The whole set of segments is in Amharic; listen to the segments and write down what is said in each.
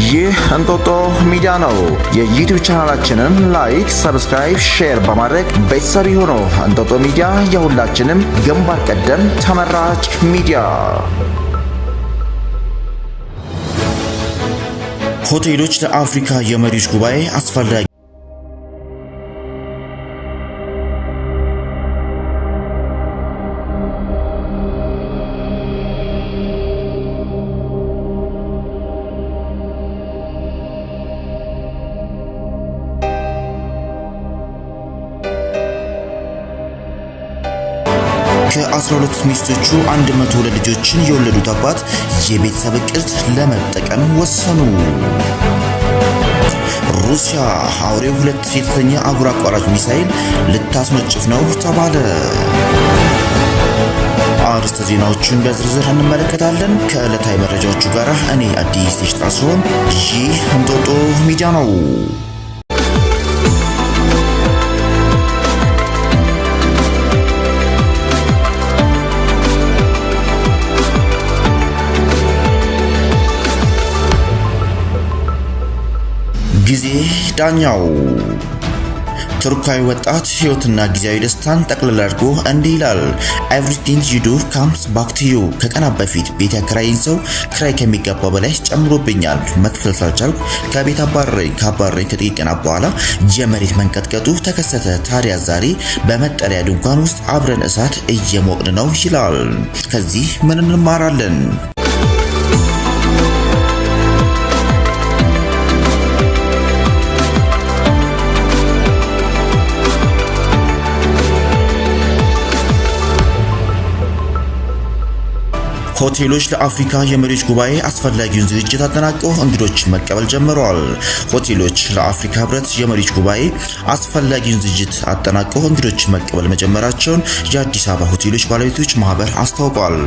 ይህ እንጦጦ ሚዲያ ነው። የዩቲዩብ ቻናላችንን like፣ subscribe፣ share በማድረግ ቤተሰብ ይሁኑ። እንጦጦ ሚዲያ የሁላችንም ግንባር ቀደም ተመራጭ ሚዲያ። ሆቴሎች ለአፍሪካ የመሪዎች ጉባኤ አስፈላጊ ከ12 ሚስቶቹ 102 ልጆችን የወለዱት አባት የቤተሰብ እቅድ ለመጠቀም ወሰኑ። ሩሲያ አውሬው 2 የተሰኘ አህጉር አቋራጭ ሚሳኤል ልታስወነጭፍ ነው ተባለ። አርዕስተ ዜናዎቹን በዝርዝር እንመለከታለን። ከዕለታዊ መረጃዎቹ ጋር እኔ አዲስ ሽጣ ሲሆን ይህ እንጦጦ ሚዲያ ነው። ጊዜ ዳኛው ቱርካዊ ወጣት ህይወትና ጊዜያዊ ደስታን ጠቅለል አድርጎ እንዲህ ይላል። "Everything you do comes back to you።" ከቀናት በፊት ቤት ያከራየኝ ሰው ክራይ ከሚገባው በላይ ጨምሮብኛል። መክፈል ስላልቻልኩ ከቤት አባረረኝ። ካባረረኝ ከጥቂት ቀናት በኋላ የመሬት መንቀጥቀጡ ተከሰተ። ታዲያ ዛሬ በመጠለያ ድንኳን ውስጥ አብረን እሳት እየሞቅን ነው ይላል። ከዚህ ምን እንማራለን? ሆቴሎች ለአፍሪካ የመሪዎች ጉባኤ አስፈላጊውን ዝግጅት አጠናቀው እንግዶችን መቀበል ጀምረዋል። ሆቴሎች ለአፍሪካ ህብረት የመሪዎች ጉባኤ አስፈላጊውን ዝግጅት አጠናቀው እንግዶችን መቀበል መጀመራቸውን የአዲስ አበባ ሆቴሎች ባለቤቶች ማህበር አስታውቋል።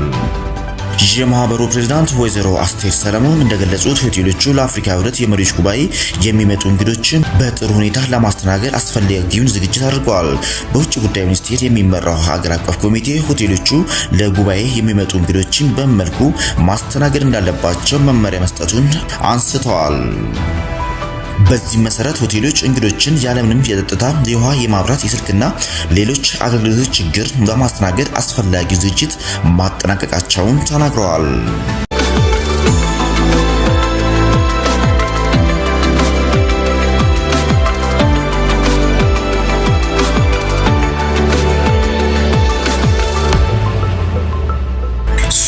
የማህበሩ ፕሬዝዳንት ወይዘሮ አስቴር ሰለሞን እንደገለጹት ሆቴሎቹ ለአፍሪካ ህብረት የመሪዎች ጉባኤ የሚመጡ እንግዶችን በጥሩ ሁኔታ ለማስተናገድ አስፈላጊውን ዝግጅት አድርገዋል። በውጭ ጉዳይ ሚኒስቴር የሚመራው ሀገር አቀፍ ኮሚቴ ሆቴሎቹ ለጉባኤ የሚመጡ እንግዶችን በምን መልኩ ማስተናገድ እንዳለባቸው መመሪያ መስጠቱን አንስተዋል። በዚህ መሰረት ሆቴሎች እንግዶችን ያለምንም የጸጥታ፣ የውሃ፣ የማብራት፣ የስልክና ሌሎች አገልግሎቶች ችግር ለማስተናገድ አስፈላጊ ዝግጅት ማጠናቀቃቸውን ተናግረዋል።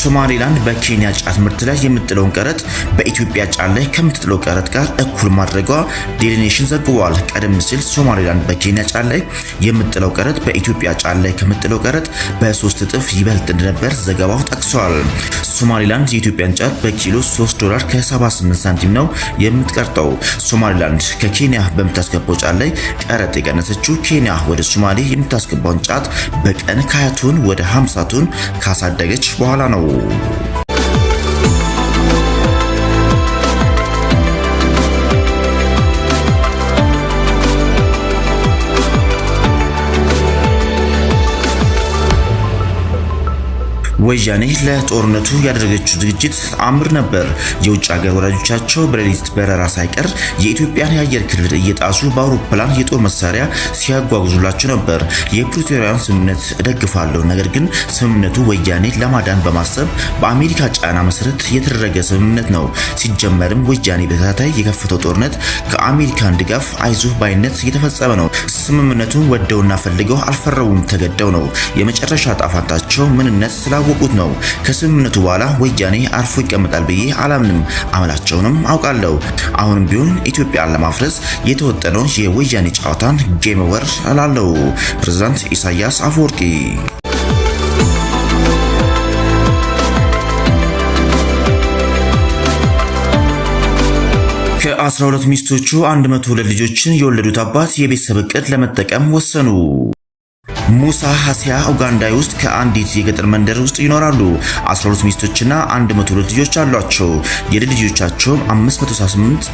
ሶማሌላንድ በኬንያ ጫት ምርት ላይ የምትጥለውን ቀረጥ በኢትዮጵያ ጫት ላይ ከምትጥለው ቀረጥ ጋር እኩል ማድረጓ ዴይሊ ኔሽን ዘግቧል። ቀደም ሲል ሶማሌላንድ በኬንያ ጫት ላይ የምትጥለው ቀረጥ በኢትዮጵያ ጫት ላይ ከምትጥለው ቀረጥ በ3 እጥፍ ይበልጥ እንደነበር ዘገባው ጠቅሷል። ሶማሌላንድ የኢትዮጵያን ጫት በኪሎ 3 ዶላር ከ78 ሳንቲም ነው የምትቀርጠው። ሶማሌላንድ ከኬንያ በምታስገባው ጫት ላይ ቀረጥ የቀነሰችው ኬንያ ወደ ሶማሌ የምታስገባውን ጫት በቀን ከ20 ቶን ወደ 50 ቶን ካሳደገች በኋላ ነው። ወያኔ ለጦርነቱ ያደረገችው ዝግጅት ተአምር ነበር። የውጭ ሀገር ወዳጆቻቸው በሌሊት በረራ ሳይቀር የኢትዮጵያን የአየር ክልል እየጣሱ በአውሮፕላን የጦር መሳሪያ ሲያጓጉዙላቸው ነበር። የፕሪቶሪያን ስምምነት እደግፋለሁ፣ ነገር ግን ስምምነቱ ወያኔ ለማዳን በማሰብ በአሜሪካ ጫና መሰረት የተደረገ ስምምነት ነው። ሲጀመርም ወያኔ በተከታታይ የከፈተው ጦርነት ከአሜሪካን ድጋፍ አይዞህ ባይነት የተፈጸመ ነው። ስምምነቱን ወደውና ፈልገው አልፈረሙም፣ ተገደው ነው። የመጨረሻ እጣ ፋንታቸው ምንነት ስላወቁት ነው። ከስምምነቱ በኋላ ወያኔ አርፎ ይቀመጣል ብዬ አላምንም። አመላቸውንም አውቃለሁ። አሁንም ቢሆን ኢትዮጵያን ለማፍረስ የተወጠነው የወያኔ ጨዋታን game over እላለሁ። ፕሬዝዳንት ኢሳያስ አፈወርቂ። ከ12 ሚስቶቹ 102 ልጆችን የወለዱት አባት የቤተሰብ እቅድ ለመጠቀም ወሰኑ። ሙሳ ሀሲያ ኡጋንዳ ውስጥ ከአንዲት የገጠር መንደር ውስጥ ይኖራሉ። 12 ሚስቶችና 102 ልጆች አሏቸው። የልጅ ልጆቻቸውም 578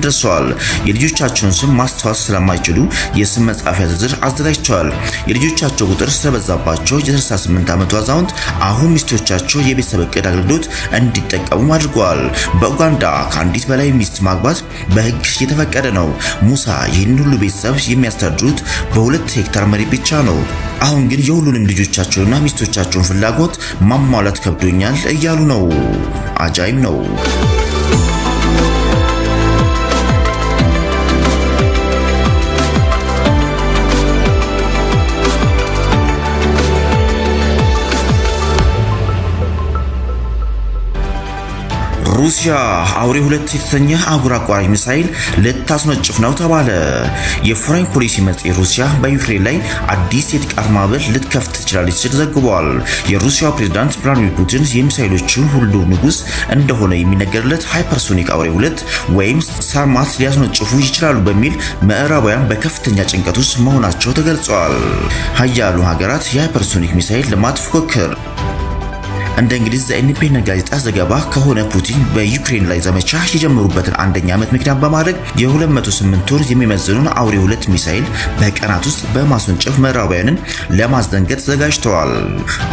ደርሰዋል። የልጆቻቸውን ስም ማስታወስ ስለማይችሉ የስም መጻፊያ ዝርዝር አዘጋጅተዋል። የልጆቻቸው ቁጥር ስለበዛባቸው የ68 ዓመቱ አዛውንት አሁን ሚስቶቻቸው የቤተሰብ እቅድ አገልግሎት እንዲጠቀሙ አድርገዋል። በኡጋንዳ ከአንዲት በላይ ሚስት ማግባት በሕግ የተፈቀደ ነው። ሙሳ ይህንን ሁሉ ቤተሰብ የሚያስተዳድሩት በ2 ሄክታር መሬት ብቻ ነው። አሁን ግን የሁሉንም ልጆቻቸውንና ሚስቶቻቸውን ፍላጎት ማሟላት ከብዶኛል እያሉ ነው። አጃይብ ነው። ሩሲያ አውሬ 2 የተሰኘ አህጉር አቋራጭ ሚሳኤል ልታስወነጭፍ ነው ተባለ። የ Foreign Policy መጽሔት ሩሲያ በዩክሬን ላይ አዲስ የጥቃት ማዕበል ልትከፍት ትችላለች ሲል ዘግቧል። የሩሲያው ፕሬዝዳንት ቭላዲሚር ፑቲን የሚሳኤሎቹ ሁሉ ንጉስ እንደሆነ የሚነገርለት ሃይፐርሶኒክ አውሬ 2 ወይም ሳርማት ሊያስወነጭፉ ይችላሉ በሚል ምዕራባውያን በከፍተኛ ጭንቀት ውስጥ መሆናቸው ተገልጿል። ሀያሉ ሀገራት የሃይፐርሶኒክ ሚሳኤል ልማት ፉክክር። እንደ እንግሊዝ The Independent ጋዜጣ ዘገባ ከሆነ ፑቲን በዩክሬን ላይ ዘመቻ የጀመሩበትን አንደኛ ዓመት ምክንያት በማድረግ የ208 ቶን የሚመዝኑን አውሬ 2 ሚሳኤል በቀናት ውስጥ በማስወንጨፍ ምዕራባውያንን ለማስደንገጥ ተዘጋጅተዋል።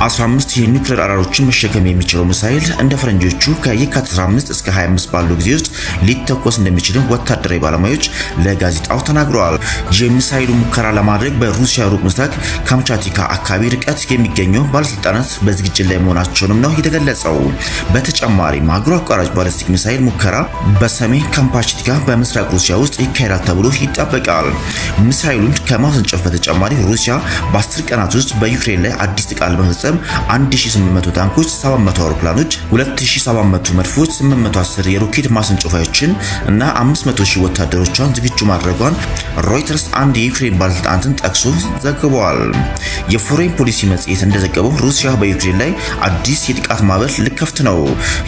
15 የኒውክሌር አራሮችን መሸከም የሚችለው ሚሳኤል እንደ ፈረንጆቹ ከየካቲት 15 እስከ 25 ባለው ጊዜ ውስጥ ሊተኮስ እንደሚችልም ወታደራዊ ባለሙያዎች ለጋዜጣው ተናግረዋል። የሚሳኤሉ ሙከራ ለማድረግ በሩሲያ ሩቅ ምስራቅ ካምቻቲካ አካባቢ ርቀት የሚገኙ ባለስልጣናት በዝግጅት ላይ መሆናቸውንም ነው የተገለጸው። በተጨማሪም አህጉር አቋራጭ ባሊስቲክ ሚሳኤል ሙከራ በሰሜን ካምቻትካ በምስራቅ ሩሲያ ውስጥ ይካሄዳል ተብሎ ይጠበቃል። ሚሳኤሉን ከማስወንጨፍ በተጨማሪ ሩሲያ በ10 ቀናት ውስጥ በዩክሬን ላይ አዲስ ጥቃት ለመፈጸም 1800 ታንኮች፣ 700 አውሮፕላኖች፣ 2700 መድፎች፣ 810 የሮኬት ማስወንጨፊያዎችን እና 500 ሺህ ወታደሮቿን ዝግጁ ማድረጓን ሮይተርስ አንድ የዩክሬን ባለስልጣናትን ጠቅሶ ዘግቧል። የ Foreign Policy መጽሔት እንደዘገበው ሩሲያ በዩክሬን ላይ አዲስ የጥቃት ማዕበል ልትከፍት ነው።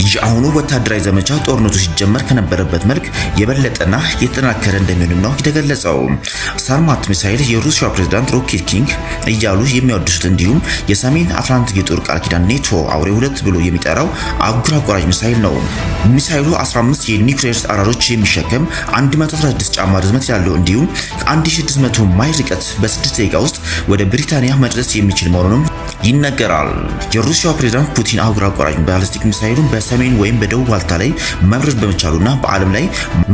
የአሁኑ ወታደራዊ ዘመቻ ጦርነቱ ሲጀመር ከነበረበት መልክ የበለጠና የተጠናከረ እንደሚሆንም ነው የተገለጸው። ሳርማት ሚሳኤል የሩሲያ ፕሬዝዳንት Rocket King እያሉ የሚያወድሱት እንዲሁም የሰሜን አትላንቲክ የጦር ቃል ኪዳን ኔቶ አውሬ 2 ብሎ የሚጠራው አህጉር አቋራጭ ሚሳኤል ነው። ሚሳኤሉ 15 የኒውክሌር አራሮች የሚሸከም፣ 116 ጫማ ርዝመት ያለው እንዲሁም ከ1600 ማይል ርቀት በ6 ደቂቃ ውስጥ ወደ ብሪታንያ መድረስ የሚችል መሆኑንም ይነገራል። የሩሲያው ፕሬዝዳንት ፑቲን አህጉር አቋራጭ ባሊስቲክ ሚሳኤሉን በሰሜን ወይም በደቡብ ዋልታ ላይ መብረር በመቻሉና በዓለም ላይ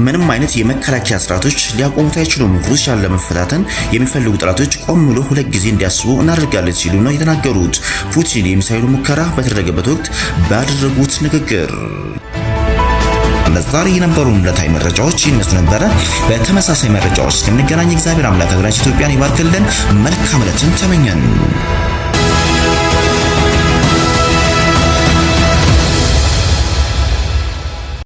ምንም አይነት የመከላከያ ስርዓቶች ሊያቆሙት አይችሉም፣ ሩሲያን ለመፈታተን የሚፈልጉ ጠላቶች ቆም ብሎ ሁለት ጊዜ እንዲያስቡ እናደርጋለን ሲሉ ነው የተናገሩት። ፑቲን የሚሳኤሉ ሙከራ በተደረገበት ወቅት ባደረጉት ንግግር። ለዛሬ የነበሩን ዕለታዊ መረጃዎች ይመስሉ ነበረ። በተመሳሳይ መረጃዎች እስከምንገናኝ እግዚአብሔር አምላክ ሀገራችን ኢትዮጵያን ይባርክልን። መልካም ዕለትን ተመኘን።